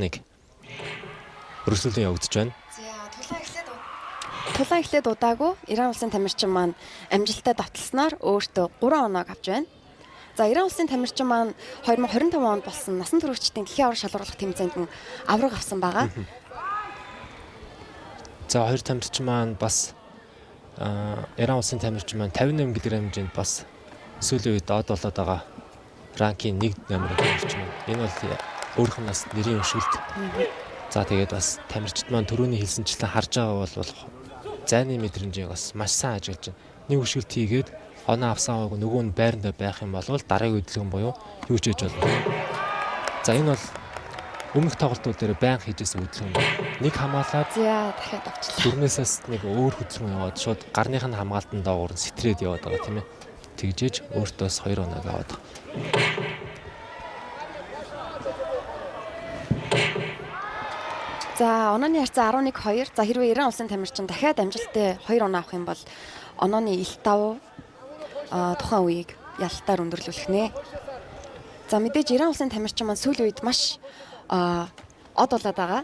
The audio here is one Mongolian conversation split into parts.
11. Өргөжлөлэн явагдаж байна. За, тулаан эхлээд удаагүй Иран улсын тамирчин маань амжилттай давталснаар өөртөө 3 оноог авч байна. За, Иран улсын тамирчин маань 2025 онд болсон насан туршидтын дэлхийн аварга шалгаруулах тэмцээнд мөн аварга авсан байгаа. За, хоёр тамирчин маань бас Иран улсын тамирчин маань 58 кг хэмжээнд бас сүүлийн үед од болоод байгаа rank ийн 1 номерын тамирчин байна. Энэ бол өөрийнх нь бас нэрийн өшөлт. За, тэгээд бас тамирчид маань түрүүний хэлсэнчлэн харж байгаа бол зайны мэдрэмжийг бас маш сайн ажиглаж байна. Нэг өшөлт хийгээд оноо авсан аваагүй нөгөө нь байрандаа байх юм бол дараагийн хөдөлгөөн буюу юу ч хийж болно. За, энэ бол өмнөх тоглолтууд дээр байнга хийжсэн хөдөлгөөн байна. Нэг хамгаалаад За, дахиад авчлаа. дөрнөөсөөс нэг өөр хөдөлгөөн яваад шууд гарных нь хамгаалтан доогуур нь сэтрээд яваад байгаа, тийм ээ. Тэгжээж өөртөө бас 2 оноог аваад байгаа. За, онооны харьцаа 11-2. За, хэрвээ Иран улсын тамирчин дахиад амжилттай 2 оноо авах юм бол онооны ил тав тухайн үеийг ялалтаар өндөрлүүлэх нэ. За, мэдээж Иран улсын тамирчин маань сүүлийн үед маш од болоод байгаа.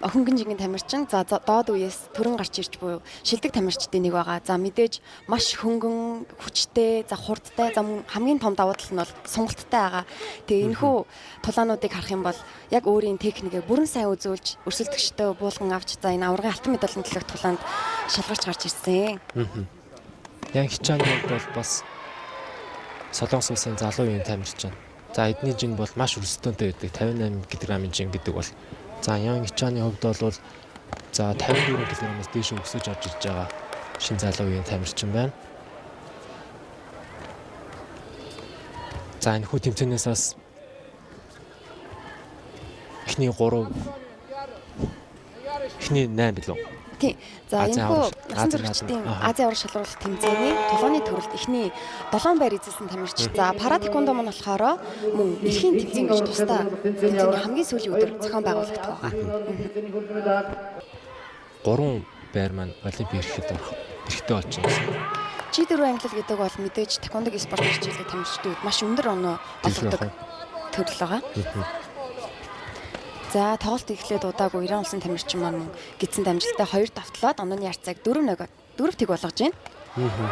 Хөнгөн жингийн тамирчин. За, доод үеэс төрөн гарч ирж буюу шилдэг тамирчдын нэг байгаа. За, мэдээж маш хөнгөн, хүчтэй, за хурдтай, за мөн хамгийн том давуу тал нь бол сунгалттай байгаа. Тэгээ энэхүү тулаануудыг харах юм бол яг өөрийн техникээ бүрэн сайн үзүүлж, өрсөлдөгчтэй буулган авч, за энэ аваргын алтан медалийн төлөх тулаанд шалгарч гарч ирсэн. Ян Хичааны хувьд бол бас Солонгос улсын залуу үеийн тамирчин. За, эдний жин бол маш өрсөлдөөнтэй байдаг. 58 кг-ын жин гэдэг бол за Ян Хичааны хувьд бол за 54 кг-аас дээш өсөж орж ирж байгаа шин залуу үеийн тамирчин байна. За, энэ хүү тэмцээнээс бас эхний 3, эхний 8 билүү? Тийм. За, Азийн энэхүү аварга- насан Азийн туршидтын наадам. Азийн аварга шалралт тэмцээний тулааны төрөлд эхний 7 байр эзэлсэн тамирч. За, пара тэквондо маань болохоор мөн эрхийн тэмцээн гэж тусдаа тэмцээний хамгийн сүүлийн өдөр зохион байгуулагдах байгаа. 3 байр маань олимпийн эрхэд орох эрхтэй болчихсон гэсэн. G4 ангилал гэдэг бол мэдээж тэквондогийн спорт хичээлдэг тамирчдын үед маш өндөр оноо Дэлгэр олгодог төрөл байгаа. За, тоглолт эхлээд удаагүй Иран улсын тамирчин маань мөн гидсэнд амжилттай 2 давтлаад онооны харьцааг 4-1 4-1 болгож байна.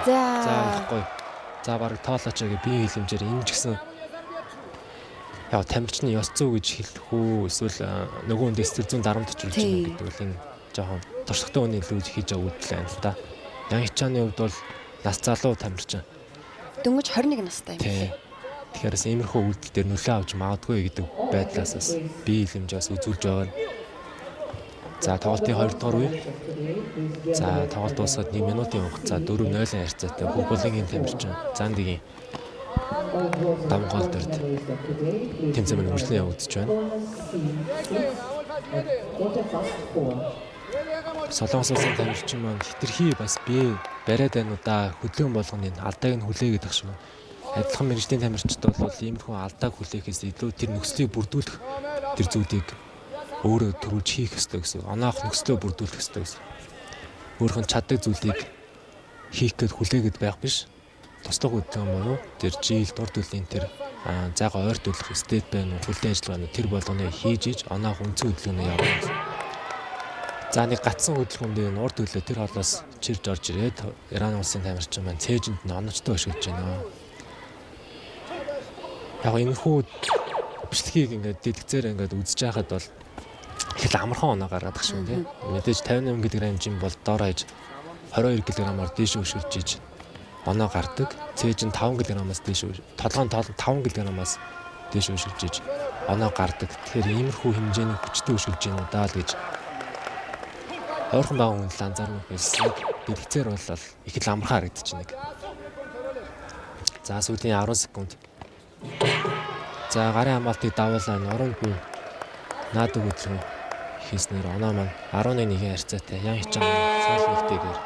За, За, ихгүй. За, бараг тоолооч гээ биеийн хилэмжээр энэ ч гэсэн яа тамирчны ёс зүй гэж хэлэх үү эсвэл нөгөө хүн сэтгэл зүйн дарамт очруулж байна гэдэг бол энэ жоохон туршлагатай хүний илүү хийж байгаа үйлдэл байна л да. Ян Хичааны хувьд бол нас залуу тамирчин. Дөнгөж 21 настай юм Тий. лээ. Тэгэхээр бас иймэрхүү үйлдэл дээр нөлөө авч магадгүй гэдэг байдлаас бас бие хилэмж бас үзүүлж байгаа нь. За, тоглолтын 2 дугаар үе. За, тоглолт дуусаад 1 минутын хугацаа 4-0-ын харьцаатай Хөвбөлөнгийн тамирчин Зандигийн даван гол дөрд тэмцээн маань үргэлжлэн явагдаж байна. Солонгос улсын тамирчин маань хитрхи бас бие бариад байна уу да, хөдөлгөөн болгоны алдааг нь хүлээгээд ах шиг байна. Адилхан мэргэжлийн тамирчид бол иймэрхүү алдааг хүлээхээс илүү тэр нөхцөлийг бүрдүүлэх тэр зүйлийг өөрөө төрүүлж хийх ёстой гэсэн. Оноох нөхцлөө бүрдүүлэх ёстой гэсэн. Өөрөх нь чаддаг зүйлийг хийх гээд хүлээгээд байх биш. Туслах хөдөлгөөн буюу тэр жийл дур төллийн тэр зайгаа ойртуулах степ байна уу, хүлээн ажиллагаа байна уу, тэр болгоныг хийж иж оноох үндсэн хөдөлгөөнөө явна гэсэн. За, нэг гатсан хөдөлгөөн дээр нуур төлөө тэр хоолоос чирж орж ирээд Иран улсын тамирчин маань цээжинд нь оночтой өшгөж байна. Яг энэ хүү бичлэгийг ингээд дэлгэцээр ингээд үзэж байхад бол их л амархан оноо гаргадаг шиг тийм. Мэдээж 58 кг жин бол дор хаяж 22 кг-аар дээш өшгөж иж оноо гардаг. Цээж нь 5 кг-аас дээш, толгойн 5 кг-аас дээш өшгөж иж оноо гардаг. Тэгэхээр иймэрхүү хэмжээний хүчтэй өшгөж гин удаа л гэж ойрхон байгаа хүн л анзаарна байсан. Дэлгэцээр бол их л амархан харагдчихэв. За, сүүлийн 10 секунд. За, гарын хамгаалтыг давуулаа, нуруунд нь наадаг хөдөлгөөн хийснээр оноо маань 11-1 харьцаатай Ян Хичаан санал нэгтэйгээр